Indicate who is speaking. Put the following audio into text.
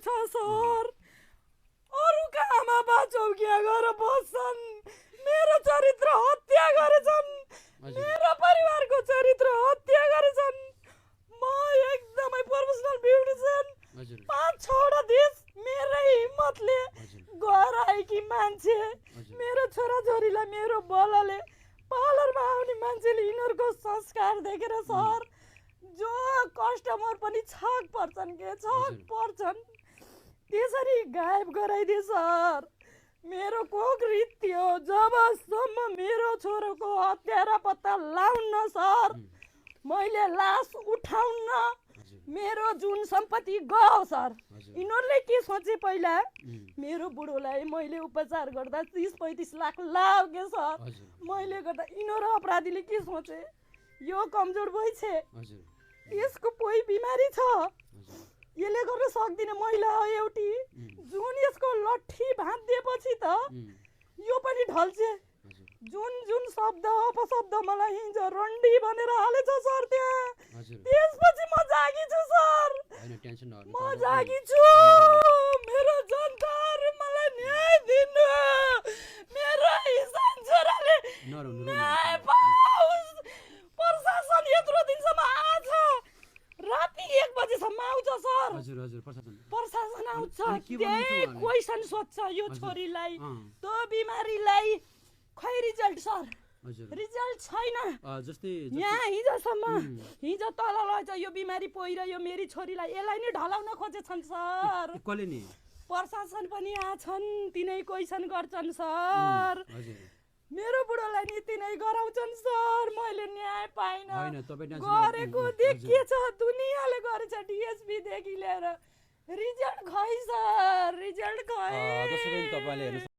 Speaker 1: छ सर। अरूका आमा बाचौकिया गरेर बस्छन्, मेरो चरित्र हत्या गरेछन्, मेरो परिवारको चरित्र हत्या गरेछन्। म एकदमै प्रोफेसनल ब्युटिसियन, 5-6वटा देश मेरै हिम्मतले गएर आएकी मान्छे। मेरो छोराछोरीलाई मेरो बलले पार्लरमा आउने मान्छेले यिनीहरूको संस्कार देखेर सर जो कस्टमर पनि छक पर्छन् के छक पर्छन्, त्यसरी गायब गराइदिए सर। मेरो कोक रित्यो जबसम्म मेरो छोरोको हत्यारा पत्ता लाउन्न सर, मैले लास उठाउन्न, मेरो जुन सम्पत्ति गयो सर। यिनीहरूले के सोचे पहिला, मेरो बुढोलाई मैले उपचार गर्दा 30-35 लाख लाग्यो सर। मैले गर्दा यिनीहरू अपराधीले के सोचे, यो कमजोर भइ छ, यसको कोही बिमारी छ, यसले गर्न सक्दिन। महिला हो एउटी, जुन यसको लट्ठी भाँचिदिएपछि त यो पनि ढल्छे। जुन जुन शब्द अपशब्द मलाई हिजो रन्डी भनेर हालेछ सर त्यहाँ, त्यसपछि म जागी छु सर, म जागी छु। मेरो जनताहरू मलाई न्याय दिनु, मेरो इसान छोराले न्याय पाओस्। प्रशासन यत्रो दिनसम्म आछ, राति 1 बजेसम्म आउँछ सर। प्रशासन आउँछ, त्यही क्वेसन सोध्छ यो छोरीलाई, त्यो बिमारीलाई खै रिजल्ट सर, रिजल्ट छैन। यहाँ हिजो तल लैछ यो बिमारी पहिरो मेरी छोरीलाई, यसलाई नै ढलाउन खोजेछन् सर। प्रशासन पनि आछन्, तिनै क्वेसन गर्छन् सर। मेरो बुढोलाई नीति नै गराउँछन् सर। मैले न्याय पाइन, गरेको देखिएछ, दुनियाँले गरेछ, डिएसपी देखि लिएर। रिजल्ट खै सर, रिजल्ट खै।